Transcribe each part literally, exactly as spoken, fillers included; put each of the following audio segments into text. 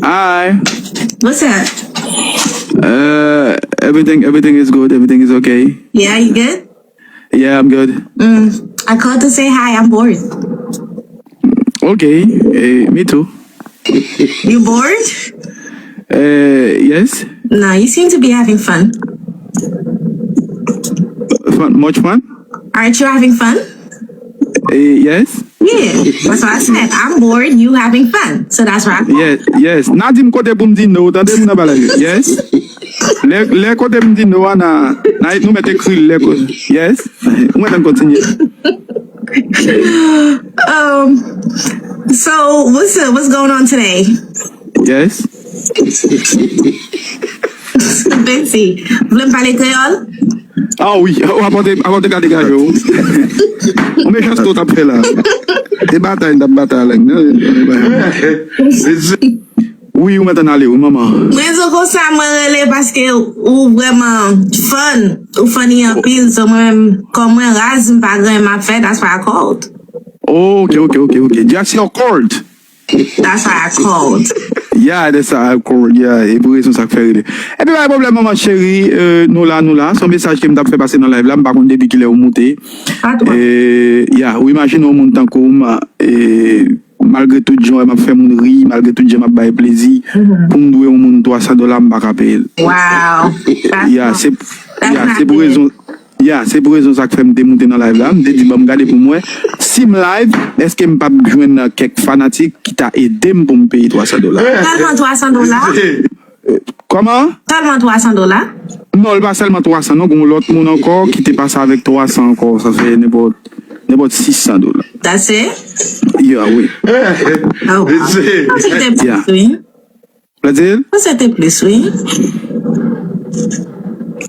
Hi. What's up? Uh, everything, everything is good. Everything is okay. Yeah, you good? Yeah, I'm good. Mm. I called to say hi. I'm bored. Okay. Eh, me too. You bored? Uh, yes. No, you seem to be having fun. Fun, much fun. Aren't you having fun? Eh, yes. Yeah, that's what I said. I'm bored. You having fun. So that's what I called. Yes, yes. N a di m kote pou m di no. Tande m nan bagay yo. Yes. Lè, lè kote m di no a, na, na nou mèt ekri lè kote. Yes. Ou mèt kontinye. Um, so what's up? What's going on today? Yes. Betsy, vle m pale kreyòl? Ah wi, w ap pote, w ap pote gade gaje w. Ou mechanste w t ap fè la. E batay n t ap batay la. Wi, ou mèt ann ale, wi, manman. Mwen zo konsa, mwen rele paske ou vrèman fun. Ou funny anpil, so mwen menm, kòm mwen raz, m pa gen anyen m ap fè, that's why I called. Ok, ok, ok, ok. Just your cold. That's why I called. Yeah, that's why I called. Yeah, e pou rezon sa k fè rele. Epi pa pwoblèm, manman cheri, euh, nou la, nou la. Se yon mesaj ke m t ap fè pase nan live la, m pa konn depi kilè ou moute. Pa twò. Eh, yeah, ou imajine yon moun tankou m, eh, malgre tout jan m ap fè moun ri, malgre tout jan m ap bay plezi, pou m dwe yon moun twa san dola, m pa ka peye l. Wow. That's Yeah, not- se that's yeah, not se pou good. Rezon yeah, se pou rezon sa k fè m te moute nan live la. M te di, ban m gade pou m wè si m live, èske m p ap jwenn kèk fanatik ki ta ede m pou m peye twa san dola. Sèlman twa san dola? Kòman? Sèlman twa san dola? Non, li pa sèlman twa san, non. Gon lòt moun ankò ki te pase avèk twa san ankò. Sa fè nenpòt, nenpòt sis san dola. That's it? Yeah, wi. Oh, wow. Sa se te Yeah. plis, wi. Vle di? Sa se te plis, wi.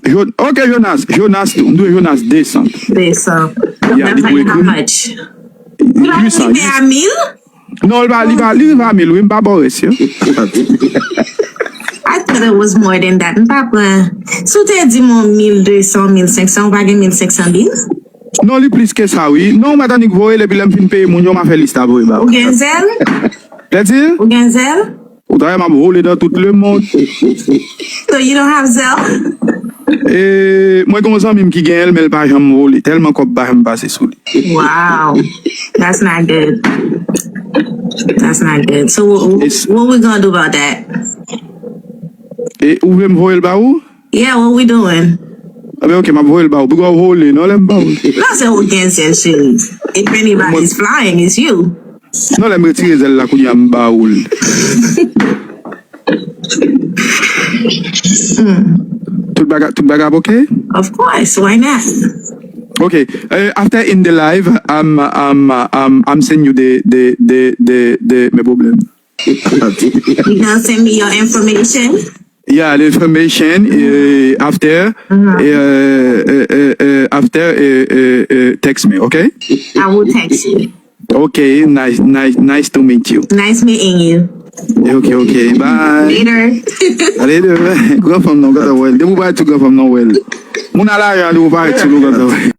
Jo- ok, Jonas. Jonas tou. M dwe Jonas de san. De san. Yeah, li pou How ekri. Much? Uit san. Rive a mil? Non, li pa, li pa, li rive a mil, wi, m pa ba w rès yo. I thought it was more than that. M pa pran. Si w te di mwen mil de san, mil senk san, ou pa gen mil senk san bil? Non, li plis ke sa, wi. Non, m ap tann li voye l, epi lè m fin peye moun yo, m a fè lis la voye ba Ou ou. Gen zèl? Vle di? Ou gen zèl? Ou travay, m ap vole dans tout le monde. So you don't have Zelle? E, mwen gen yon zanmi m ki genyen l, men l pa janm vole. Tèlman kòb pa janm pase sou li. Wow. That's not good. That's not good. So what, It's- what we gonna do about that? E ou vle m voye l ba ou? Yeah, what we doing? Anben, ok, m ap voye l ba ou. Poukwa ou vole? Non, lè m ba ou. Non, se ou gen zèl, cheri. If anybody's flying, it's you. Non, lè m retire zèl la, kounye a m ba ou l. Tout bagay, tout bagay ap ok? Of course, why not? Ok. Uh, after in the live, I'm, I'm, I'm, I'm send you the, the, the, the, the, mes problèmes. You gonna send me your information? Yeah, the information uh, after, uh, uh, uh, uh, after uh, uh, uh, text me, okay? I will text you. Okay, nice, nice, nice to meet you. Nice meeting you. Okay, okay, bye. Later. Alè, de, gran fanm nan, gata wèl. Depi ou pa tou gran fanm nan, wèl. Moun a lajan, depi ou pa tou gran fanm nan, wèl.